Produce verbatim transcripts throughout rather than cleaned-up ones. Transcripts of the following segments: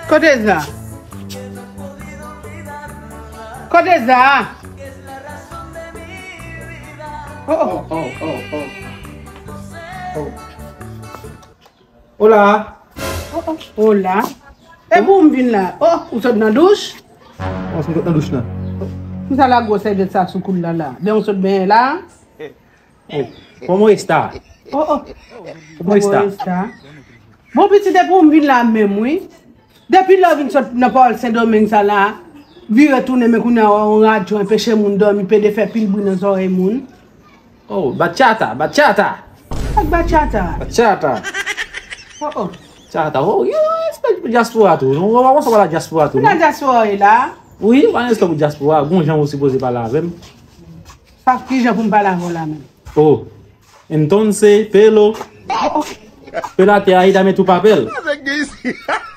Kote Za? Kote Za? Oh, oh. Oh, oh, oh, oh. Oh. Hola. Oh, oh. Hola. E pou m vin la. Oh, ou sot nan douch? Ou sot nan douch la. Pou sa la gwo sèvyèt sa sou kou l la la. Ben ou sot benyen la? Oh, ¿cómo está? Oh, oh. ¿Cómo está? Bon, pitit, depi w vin la menm, wi. Depi lè w vin sot nan pawòl Sendomeng sa la, vire tounen, men kounye a w radyo anpeche moun dòmi, pede fè pil bri nan zòrèy moun. Oh, bachata, bachata. Ak bachata. Bachata. Oh, oh. Bachata. Oh, yo, respè pou dyaspora tou. Nou, nou, nou, nou, dyaspora tou. Pou la dyaspora e la. Wi, pa gen respè pou dyaspora. Gon jan ou sipoze pale avè m. Sa ki jan pou m pale avè w la menm? Oh. Entonces, pelo. Pelate ahí, dame tu papel.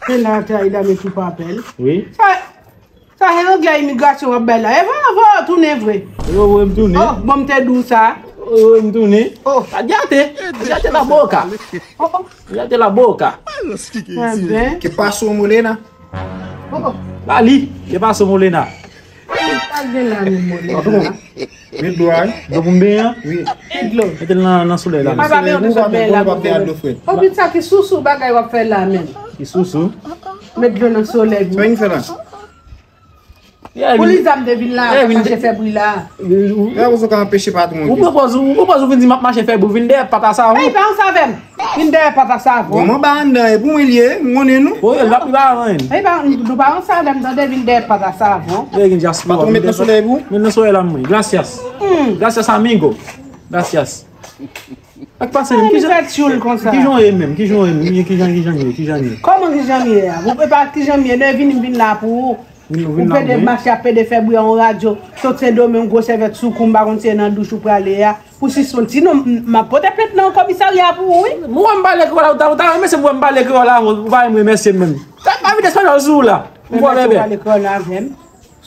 Pelate ahí, dame tu papel. Wi. Sa, sa se anglè imigrasyon w ap bay la. E vre, vre, tounen vre. Yo, vre m tounen. Oh, bon, m te di w sa. Yo, vre m tounen. Oh. Cállate. Cállate la boca. Oh, oh. Cállate la boca. Eben. ¿Qué pasó, Molena? Oh, oh. Lali, ¿qué pasó, Molena? Sa gen la menm, Molena? Met dlo a, wi. Dlo pou m benyen an? Wi. E dlo. Mete l nan, nan solèy la. Pa ba men Ou nou pa sot men ou la. Pa fè dlo frèt. Konbit sa ki sousou bagay w ap fè la menm. Ki sousou. Met dlo nan solèy pou. Sa vin fè la? Pou li zam de vin la, mache fè bri la. Lè ou ka anpeche patwon Ou pran pòz ou, ou pran pòz ou vin di m ap mache fè bri, vin dèyè pata sa. Ey, pa ansanm avè m. Vin dèyè pata sa. Bon, mwen ba anndan e pou mwen li ye, m konnen nou. Bon, yo, l ap li ba anyen. Ey, pa, nou pa ansanm avè m, tande, vin dèyè pata sa. Yo, gen dyaspora. Patwon met nan solèy pou? Met nan solèy la mwen. Gracias. Gracias, amigo. Gracias. Ak pase menm, Ki kijan fè tchoul konsa. Kijan w ye menm? Kijan w ye menm? Kijan, kijan w ye? Kijan w ye? Kòman kijan m ye a? Ou pe pa kijan m ye, lè vini m vin la pou ou. Vin, Ou vin la pede mwen. Mache ap pede fè bri an radyo. Sot Sendomeng, gwo sèvyèt sou kou m, pa konn si se nan douch ou prale a. Pou sispann. Sinon, m, m ap pote plent nan komisarya pou ou, wi. Mwen m pale kreyòl la, ou ta, ou ta renmen se mwen m pale kreyòl la, ou pa renmen remèsye m menm. Sa pa vide espanyòl sou ou la. M Men kwè mèsi ou bebe. Pale kreyòl la avè m.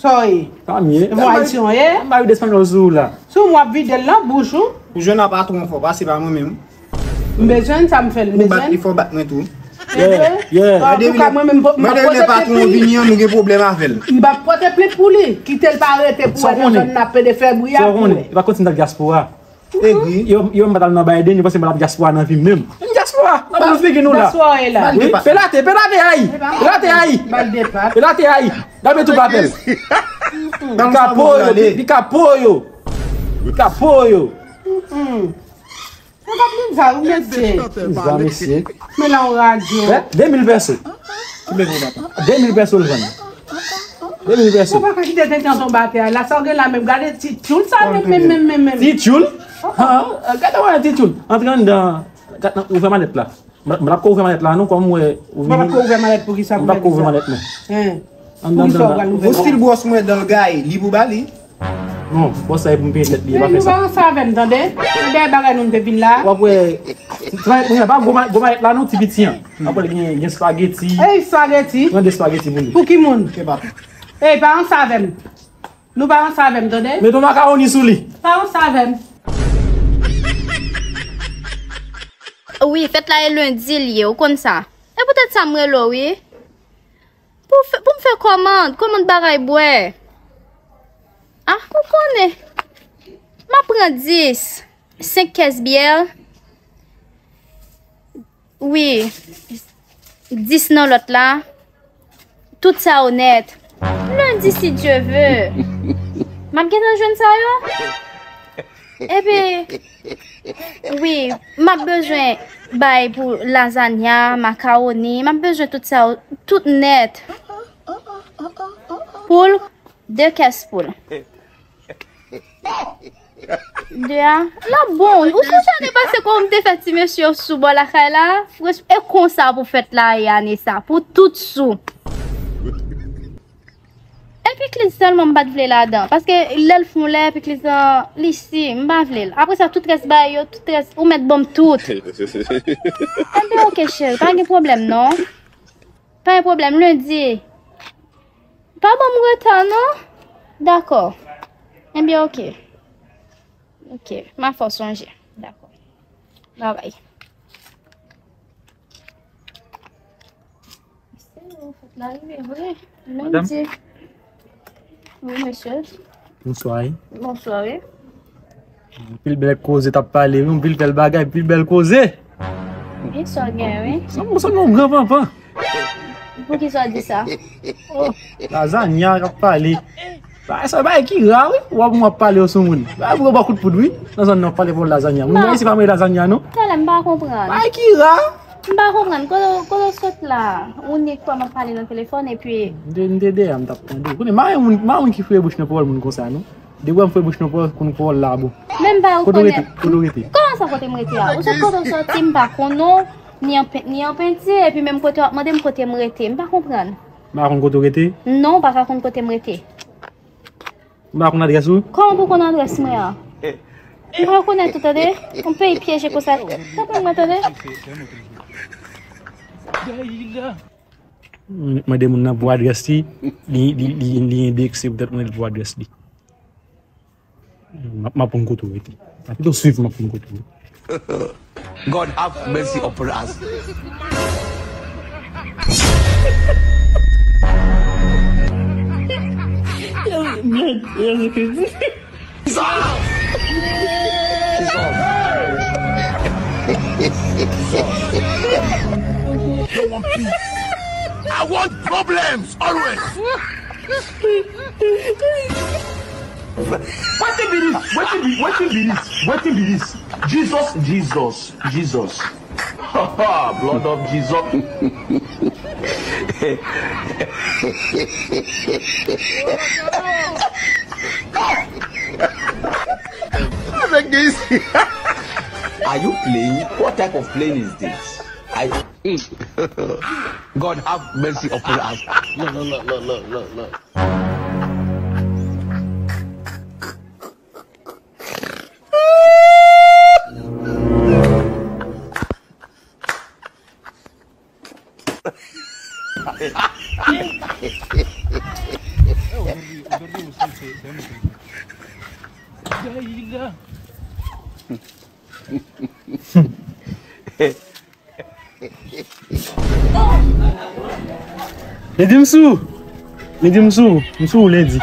Sa w ye? Tan mye. Ou Ayisyen w ye? M pa vide espanyòl sou ou la. Si w m w ap vide l nan bouch ou. Pou jwenn a patwon fò, pase pa mwen menm. M bezwen sa m fè l, m Ou bat bezwen. Li fò bat mwen tou. Yeah, yeah. An tou ka, mwen menm, m ap Mwen de pote lè plent patwon pou li. Vini an, nou gen pwoblèm avè l. M ap pote plent pou li. Kite l pa rete pou Sa wè w nan konnen. Zòn n ap pede fè bri a Sa w pou konnen. wè. E pa kontinye al dyaspora. Egri. Yo, yo m pa t al nan Biden, yo panse m pa t ap dyaspora nan vi m menm. M dyaspora nan boul figi nou la. Dyaspora e la. Wi, pelate, pelate ay. Pelate ay. Bal depat. Pelate ay. Dame tou papel. Li ka po yo, li ka po yo. Li ka po yo. Mwen pa plin sa, ou mesye. Za mesye. Men la yon radyo. Eh, de mil pèso. De mil pèso l vann. De mil pèso. Ou pa ka kite tenten tonbe atè a. La sa w gen la menm. Gade ti tchoul sa menm, menm, menm, menm, menm. Ti tchoul? Ha, gade wè ti tchoul. Antre anndan. Gade, ouvè malèt la. M pa ko ouvè malèt la non, kòm wè. Mwen pa ko ouvè malèt pou ki sa. M pa ko ouvè malèt non. Hein. Anndan, anndan. Ou stil bwòs mwen dan l gaye, li pou ba li. Non, bwòs sa e pou m peye tèt li, e pa fè Nou sa. pa ansanm avè m, tande. Se dèyè bagay nou n te vin la. W ap wè. Travay, mwen pa gwo ma- gwo malèt la non, ti piti an. Apre gen, gen spageti. Ey, spageti. Pran de spageti pou li. Pou ki moun? Se pa. Ey, pa ansanm avè m. Nou pa ansanm avè m, tande. Met yon makawoni sou li. Pa ansanm avè m. Wi, fèt la e lendi l ye, ou konn sa. E poutèt sa m rele w, wi. Pou, fè- pou m fè kòmand, kòmand bagay bwè. Ah, ou konnen. M ap pran dis, senk kès byè. Wi, dis nan lòt la. Tout sa onèt. Lendi, si Dye ve. M ap gentan jwenn sa yo. Epi, wi, m ap bezwen bay pou lazanya, makawoni. M ap bezwen tout sa yo, tout nèt. Poul, de kès poul. De a, l ap bon. Ou sonje ane pase kòman m te fè ti mesye yo sou bò lakay la? Frans, e konsa pou fèt la ye ane sa, pou tout sou. E pikliz sèlman m pa t vle ladan, paske lè l fon lè, pikliz lan, li si, m pa vle l. Apre sa, tout rès bagay yo, tout rès, ou mèt ban m tout. Enben, oke, cheri, pa gen pwoblèm, non. Pa gen pwoblèm, lendi. Pa ban m reta, non. Dakò. Enben, oke. Oke, m a fè w sonje. Dakò. Babay. Fèt la rive vre. Menm Madam? Di. Wi, mesye. Bonswa, wi. Bonswa, wi. Anpil bèl koze t ap pale, wi, anpil bèl bagay, anpil bèl koze. Gen sa w gen, wi. Sanble, sanble yon gran panpan. Poukisa w di sa? Oh, lazanya k ap pale. Bagay sa, bagay ki ra, wi. W ap, w ap pale yo sou moun. Bagay pou yo ba w kout poud, wi. Nan zòn nan, pale pou lazanya. Moun nan isi pa manje lazanya, non. Talè, m pa konprann. Bagay ki ra. M pa konprann. Kote, kote w sot la? Ou nik kwa m ap pale nan telefòn, epi m te, m te dèyè, m t ap tande. Konnen, m pa renmen moun, m pa renmen moun ki fouye bouch nan pawòl moun konsa, non. Depi w wè m fouye bouch nan pawòl, konn pawòl la bon. Men m pa rekonèt. Kote w rete? Kote w rete? Kòman sa, kote m rete a? Ou sot kote w soti, m pa konn ou, ni an pent, ni an penti, epi menm kote w ap mande m kote m rete. M pa konprann. M pa konn kote w rete? Non, ou pa ka konn kote m rete. M pa konn adrès ou? Kòman pou konn adrès mwen an? M pa rekonèt ou, tande? Yon peyi pyeje konsa. Tanpri mwen, tande? Mwen mande moun nan pou adrès li, li, li, li, li endekse poutèt mwen pou adrès li. M ap, m ap konn kote w rete. Pito swiv, m ap konn kote w rete. God have mercy upon us. Mèd, Jezi Kris. Kiss off. Kiss off. Kiss off. Don't want peace. I want problems always. Wetin be this? Wetin be, wetin be this? Wetin be this? Jesus, Jesus, Jesus. Ha ha, blood of Jesus. Are you playing? What type of playing is this? I God have mercy upon us. Look, look, look, look, look, look, look. Lendi m sou. Lendi m sou. M sou lendi.